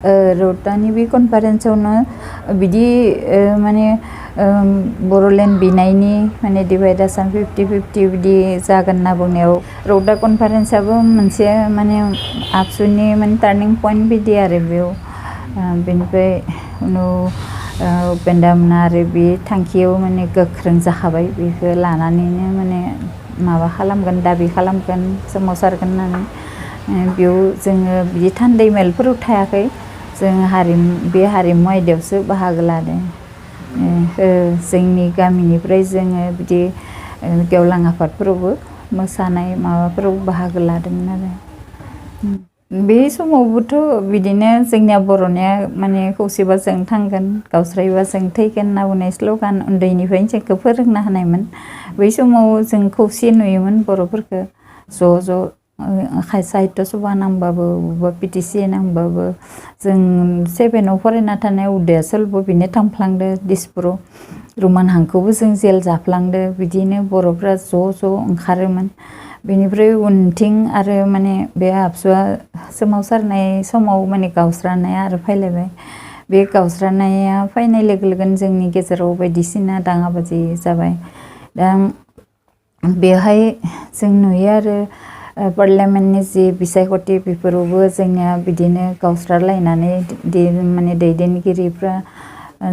रौतानि बे कनफारेन्सआवनो बिदि माने बर'लेण्ड बिनायनि माने डिभाइड आसाम 50-50 बिदि जागोन होनना बुंनायाव रौता कनफारेन्सआबो मोनसे माने आबसुनि माने टार्निं पइन्ट बिदि आरो बेयाव बेनिफ्राय उनाव उपेन्द्र मोना आरो बे थांखियाव माने गोख्रों जाखाबाय बेखौ लानानैनो माने माबा खालामगोन दाबि खालामगोन सोमावसारगोन होननानै बेयाव जोङो बिदि थान्दै मेलफोराव थायाखै जों बे हारिमु आयदायावसो बाहागो लादों जोंनि गामिनिफ्राय जोङो बिदि गेवलां आफादफोरावबो मोसानाय माबाफोराव बाहागो लादोंमोन आरो बे समावबोथ' बिदिनो जोंनिया बर'निया माने खौसेबा जों थांगोन गावस्रायोबा जों थैगोन होनना बुंनाय स्ल'गान उन्दैनिफ्रायनो जोंखौ फोरोंना होनायमोन बै समाव जों खौसे नुयोमोन बर'फोरखौ ज' ज' साहित्य सभा नांबाबो बबेबा PTC नांबाबो जों 7आव फरायना थानाय उदयाचलबो बिनो थांफ्लांदो दिसपुराव रमान हांखोबो जों जेल जाफ्लांदो बिदिनो बर'फ्रा ज' ज' ओंखारोमोन बेनिफ्राय उनथिं आरो माने बे आबसुआ सोमावसारनाय समाव माने गावस्रानाया आरो फैलायबाय बे गावस्रानाया फैनाय लोगो लोगोनो जोंनि गेजेराव बायदिसिना दाङाबाजि जाबाय दा बेवहाय जों नुयो आरो पार्लियामेन्टनि जि बिसायख'थि बेफोरावबो जोंनिया बिदिनो गावस्रालायनानै माने दैदेनगिरिफ्रा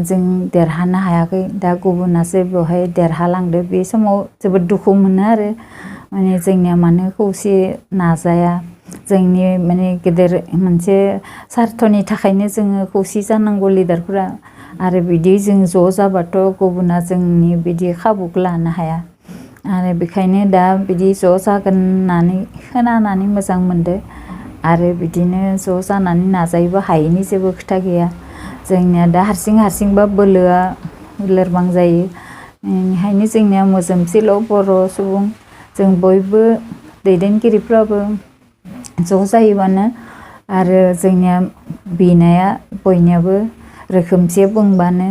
जों देरहानो हायाखै दा गुबुनासो बेवहाय देरहालांदो बे समाव जोबोद दुखु मोनो आरो माने जोंनिया मानो खौसे नाजाया जोंनि माने गेदेर मोनसे सार्थनि थाखायनो जोङो खौसे जानांगौ लिडारफोरा आरो बिदि जों ज' जाबाथ' गुबुना जोंनि बिदि खाबुखौ लानो हाया आरो बेखायनो दा बिदि ज' जागोन होननानै खोनानानै मोजां मोनदो आरो बिदिनो ज' जानानै नाजायोबा हायैनि जेबो खोथा गैया जोंनिया दा हारसिंबा बोलोआ लोरबां जायो बेनिखायनो जोंनिया मोजोमसेल' बर' सुबुं जों बयबो दैदेनगिरिफ्राबो ज' जायोबानो आरो जोंनिया बिनाया बयनियाबो रोखोमसे बुंबानो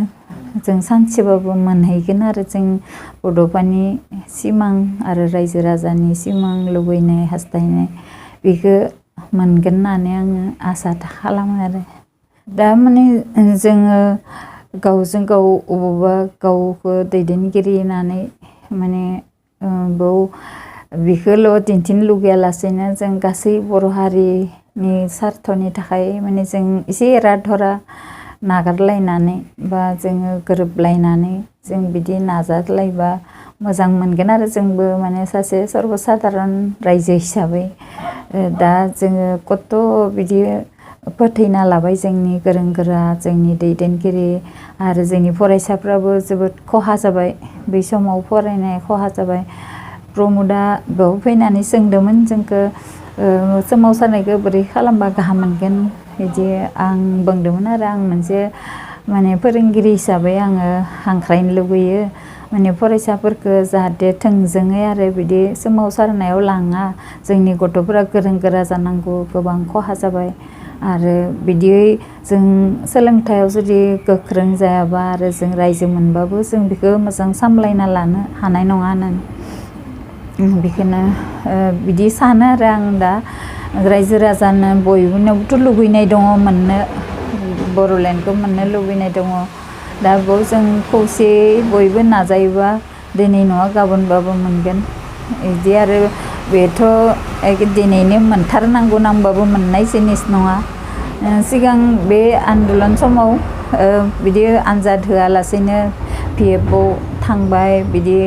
जों सानसेबाबो मोनहैगोन आरो जों बड'फानि सिमां आरो रायजो राजानि सिमां लुबैनाय हास्थायनाय बेखौ मोनगोन होननानै आङो आसा खालामो आरो दा माने जोङो गावजों गाव अबावबा गावखौ दैदेनगिरि होननानै माने बेयाव बेखौल' दिन्थिनो लुगैयालासेनो जों गासै बर' हारिनि सार्थनि थाखाय माने जों एसे एरा धरा नागारलायनानै बा जोङो गोरोबलायनानै जों बिदि नाजालायबा मोजां मोनगोन आरो जोंबो माने सासे सर्बसाधारन रायजो हिसाबै दा जोङो कत' बिदि फोथैना लाबाय जोंनि गोरों गोरा जोंनि दैदेनगिरि आरो जोंनि फरायसाफ्राबो जोबोद खहा जाबाय बै समाव फरायनाय खहा जाबाय प्रमदआ बेयाव फैनानै सोंदोंमोन जोंखौ सोमावसारनायखौ बोरै खालामबा गाहाम मोनगोन बिदि आं बुंदोंमोन आरो आं मोनसे माने फोरोंगिरि हिसाबै आङो हांख्रायनो लुबैयो माने फरायसाफोरखौ जाहाथे थोंजोङै आरो बिदि सोमावसारनायाव लाङा जोंनि गथ'फोरा गोरों गोरा जानांगौ गोबां खहा जाबाय आरो बिदियै जों सोलोंथायाव जुदि गोख्रों जायाबा आरो जों रायजो मोनबाबो जों बेखौ मोजां सामलायना लानो हानाय नङा होननानै बेखौनो बिदि सानो आरो आं दा रायजो राजानो बयबोनावबोथ' लुबैनाय दङ मोननो बर'लेण्डखौ मोननो लुबैनाय दङ दा बेयाव जों खौसेयै बयबो नाजायोबा दिनै नङा गाबोनबाबो मोनगोन बिदि आरो बेथ' दिनैनो मोनथारनांगौ नांबाबो मोननाय जिनिस नङा सिगां बे आन्दलन समाव बिदि आनजाद होआलासेनो PFआव थांबाय बिदि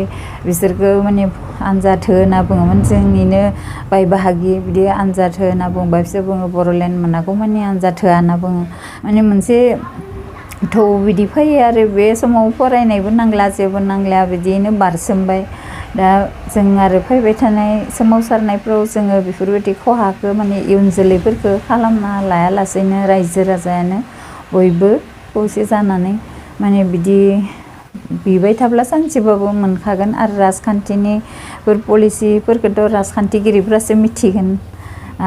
बिसोरखौ माने आनजाद हो होनना बुङोमोन जोंनिनो बाय बाहागि बिदि आनजाद हो होनना बुंबा बिसोर बुङो बर'लेण्ड मोनागौ माने आनजाद होआ होनना बुङो माने मोनसे थौ बिदि फैयो आरो बे समाव फरायनायबो नांला जेबो नांला बिदियैनो बारसोमबाय दा जों आरो फैबाय थानाय सोमावसारनायफ्राव जोङो बेफोरबायदि खहाखौ माने इयुन जोलैफोरखौ खालामना लायालासेनो रायजो राजायानो बयबो खौसे जानानै माने बिदि बिबाय थाब्ला सानसेबाबो मोनखागोन आरो राजखान्थिनिफोर पलिसिफोरखौथ' राजखान्थिगिरिफ्रासो मिथिगोन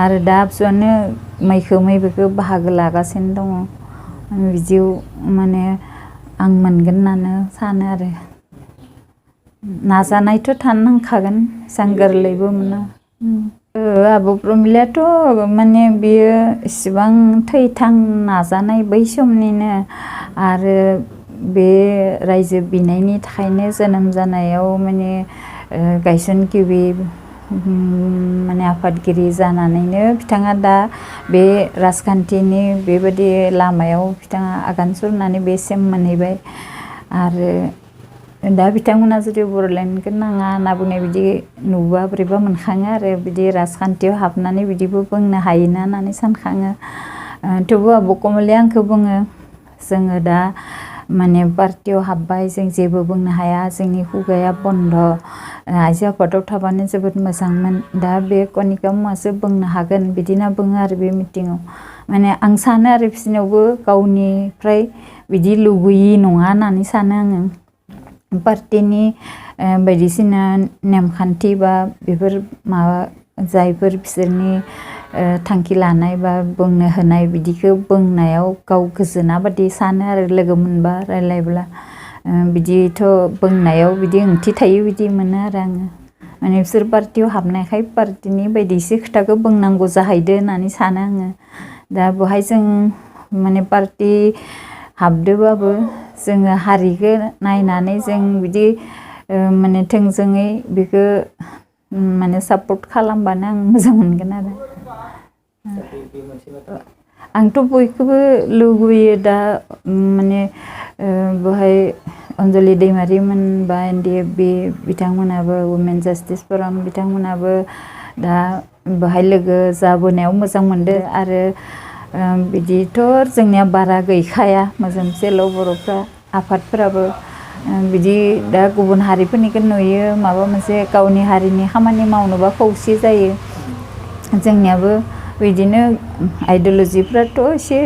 आरो दा आबसुआनो मैखोमै बेखौ बाहागो लागासिनो दङ बिदियाव माने आं मोनगोन होननानै सानो आरो नाजानायथ' थानो नांखागोन एसेबां गोरलैबो मोना आब' प्रमिलायाथ' माने बियो इसिबां थैथां नाजानाय बै समनिनो आरो बे रायजो बिनायनि थाखायनो जोनोम जानायाव माने गायसनगिरि माने आफादगिरि जानानैनो बिथाङा दा बे राजखान्थिनि बेबायदि लामायाव बिथाङा आगान सुरनानै बेसिम मोनहैबाय आरो दा बिथांमोना जुदि बर'लेण्डखौ नाङा होनना बुंनाय बिदि नुबा बोरैबा मोनखाङो आरो बिदि राजखान्थियाव हाबनानै बिदिबो बुंनो हायोना होननानै सानखाङो थेवबो आब' कमलाया आंखौ बुङो जोङो दा माने पार्टियाव हाबबाय जों जेबो बुंनो हाया जोंनि खुगाया बन्द आइजो आफादाव थाबानो जोबोद मोजांमोन दा बे कनिका मुवासो बुंनो हागोन बिदिना बुङो आरो बे मिटिङाव माने आं सानो आरो बिसोरनावबो गावनिफ्राय बिदि लुबैयि नङा होननानै सानो आङो पार्टिनि बायदिसिना नेमखान्थि बा बेफोर माबा जायफोर बिसोरनि थांखि लानाय बा बुंनो होनाय बिदिखौ बुंनायाव गाव गोजोना बादि सानो आरो लोगो मोनबा रायलायब्ला बिदिथ' बुंनायाव बिदि ओंथि थायो बिदि मोनो आरो आङो माने बिसोर पार्टियाव हाबनायखाय पार्टिनि बायदिसो खोथाखौ बुंनांगौ जाहैदो होननानै सानो आङो दा बेवहाय जों माने पार्टि हाबदोबाबो जोङो हारिखौ नायनानै जों बिदि माने थोंजोङै बेखौ माने सापर्ट खालामबानो आं मोजां मोनगोन आरो आंथ' बयखौबो लुबैयो दा माने बेवहाय अनजलि दैमारिमोन बा NDFB बिथांमोनाबो वुमेन जास्टिस फराम बिथांमोनाबो दा बेवहाय लोगो जाबोनायाव मोजां मोनदो आरो बिदिथ' जोंनिया बारा गैखाया मोजोमसेल' बर'फ्रा आफादफोराबो बिदि दा गुबुन हारिफोरनिखौ नुयो माबा मोनसे गावनि हारिनि खामानि मावनोबा खौसे जायो जोंनियाबो बिदिनो आइडिय'लजिफ्राथ' एसे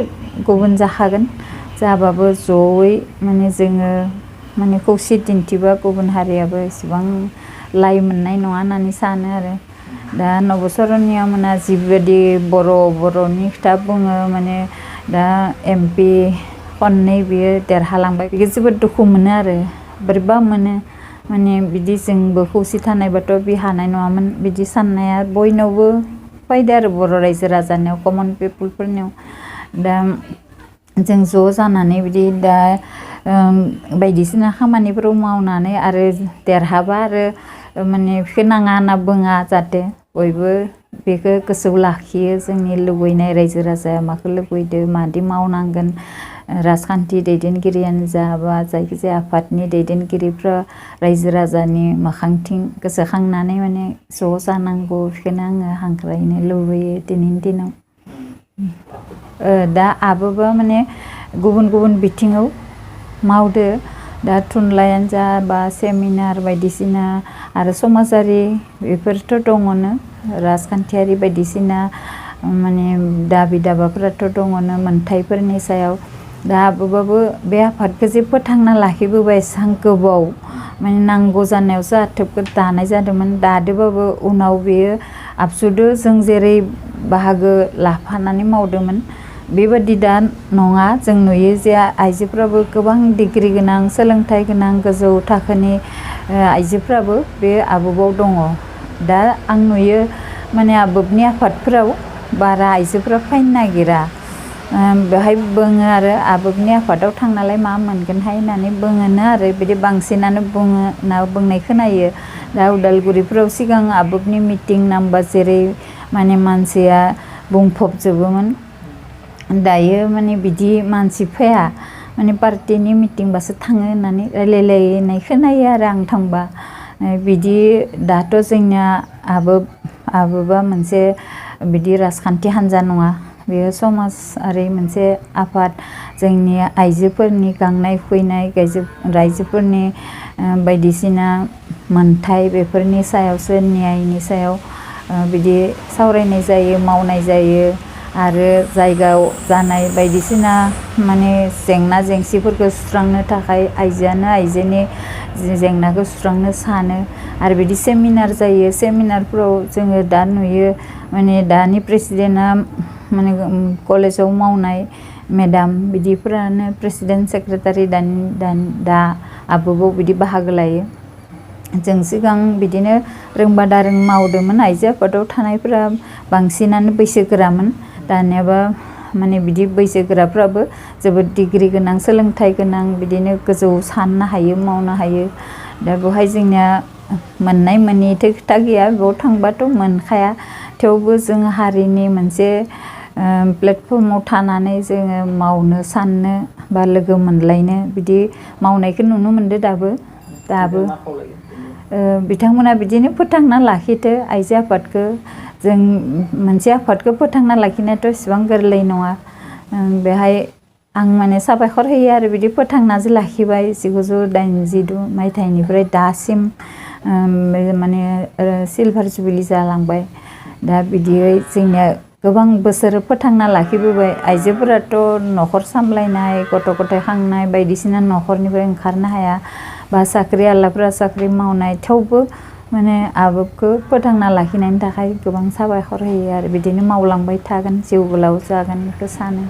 गुबुन जाखागोन जाबाबो जयै माने जोङो माने खौसे दिन्थिबा गुबुन हारियाबो एसेबां लाय मोननाय नङा होननानै सानो आरो दा नबसरनिया मोना जिबायदि बर'नि खोथा बुङो माने दा MP खननै बियो देरहालांबाय बेखौ जोबोद दुखु मोनो आरो बोरैबा मोनो माने बिदि जोंबो खौसे थानायबाथ' बे हानाय नङामोन बिदि साननाया बयनावबो फैदो आरो बर' रायजो राजानियाव कमन पिपुलफोरनियाव दा जों ज' जानानै बिदि दा बायदिसिना खामानिफोराव मावनानै आरो देरहाबा आरो माने बेखौ नाङा होनना बुङा जाहाथे बयबो बेखौ गोसोआव लाखियो जोंनि लुबैनाय रायजो राजाया माखौ लुबैदो मादि मावनांगोन राजखान्थि दैदेनगिरियानो जा बा जायखिजाया आफादनि दैदेनगिरिफ्रा रायजो राजानि मोखांथिं गोसोखांनानै माने ज' जानांगौ बेखौनो आङो हांख्रायनो लुबैयो दिनैनि दिनाव दा आबोबा माने गुबुन गुबुन बिथिङाव मावदो दा थुनलाइयानो जा बा सेमिनार बायदिसिना आरो समाजारि बेफोरथ' दङनो राजखान्थियारि बायदिसिना माने दाबि दाबाफोराथ' दङनो मोनथाइफोरनि सायाव दा आबोबाबो बे आफादखौ जे फोथांना लाखिबोबाय एसां गोबाव माने नांगौ जानायावसो आथोबखौ दानाय जादोंमोन दादोबाबो उनाव बेयो आबसुदो जों जेरै बाहागो लाफानानै मावदोंमोन बेबादि दा नङा जों नुयो जे आइजोफ्राबो गोबां डिग्रि गोनां सोलोंथाइ गोनां गोजौ थाखोनि आइजोफ्राबो बे आबोबाव दङ दा आं नुयो माने आबोबनि आफादफोराव बारा आइजोफ्रा फैनो नागिरा बेवहाय बुङो आरो आबोबनि आफादाव थांनालाय मा मोनगोनहाय होननानै बुङोनो आरो बिदि बांसिनानो बुङो ना बुंनाय खोनायो दा उदालगुरिफ्राव सिगां आबोबनि मिटिं नांबा जेरै माने मानसिया बुंफबजोबोमोन दायो माने बिदि मानसि फैया माने पार्टिनि मिटिंबासो थाङो होननानै रायलायलायनाय खोनायो आरो आं थांबा बिदि दाथ' जोंनिया आबोबा मोनसे बिदि राजखान्थि हान्जा नङा बेयो समाजारि मोनसे आफाद जोंनि आइजोफोरनि गांनाय उखैनाय रायजोफोरनि बायदिसिना मोनथाय बेफोरनि सायावसो न्यायनि सायाव बिदि सावरायनाय जायो मावनाय जायो आरो जायगायाव जानाय बायदिसिना माने जेंना जेंसिफोरखौ सुस्रांनो थाखाय आइजोआनो आइजोनि जेंनाखौ सुस्रांनो सानो आरो बिदि सेमिनार जायो सेमिनारफोराव जोङो दा नुयो माने दानि प्रेसिडेन्टआ माने कलेजाव मावनाय मेडाम बिदिफोरानो प्रेसिडेन्ट सेक्रेटारि दा आबोबाव बिदि बाहागो लायो जों सिगां बिदिनो रोंबा दारों मावदोंमोन आइजो आफादाव थानायफोरा बांसिनानो बैसोगोरामोन दानियाबा माने बिदि बैसोगोराफ्राबो जोबोद डिग्री गोनां सोलोंथाइ गोनां बिदिनो गोजौ साननो हायो मावनो हायो दा बेवहाय जोंनिया मोननाय मोनैथ' खोथा गैया बेयाव थांबाथ' मोनखाया थेवबो जों हारिनि मोनसे प्लेटफर्माव थानानै जोङो मावनो साननो बा लोगो मोनलायनो बिदि मावनायखौ नुनो मोनदों दाबो बिथांमोना बिदिनो फोथांना लाखिथो आइजो आफादखौ जों मोनसे आफादखौ फोथांना लाखिनायाथ' एसेबां गोरलै नङा बेहाय आं माने साबायखर होयो आरो बिदि फोथांनासो लाखिबाय 1982 मायथाइनिफ्राय दासिम माने सिलभार जुबिलि जालांबाय दा बिदियै जोंनिया गोबां बोसोर फोथांना लाखिबोबाय आइजोफोराथ' न'खर सामलायनाय गथ' गथाय खांनाय बायदिसिना न'खरनिफ्राय ओंखारनो हाया बा साख्रि आलाफ्रा साख्रि मावनाय थेवबो माने आबोबखौ फोथांना लाखिनायनि थाखाय गोबां साबायखर होयो आरो बिदिनो मावलांबाय थागोन जिउ गोलाव जागोन बेखौ सानो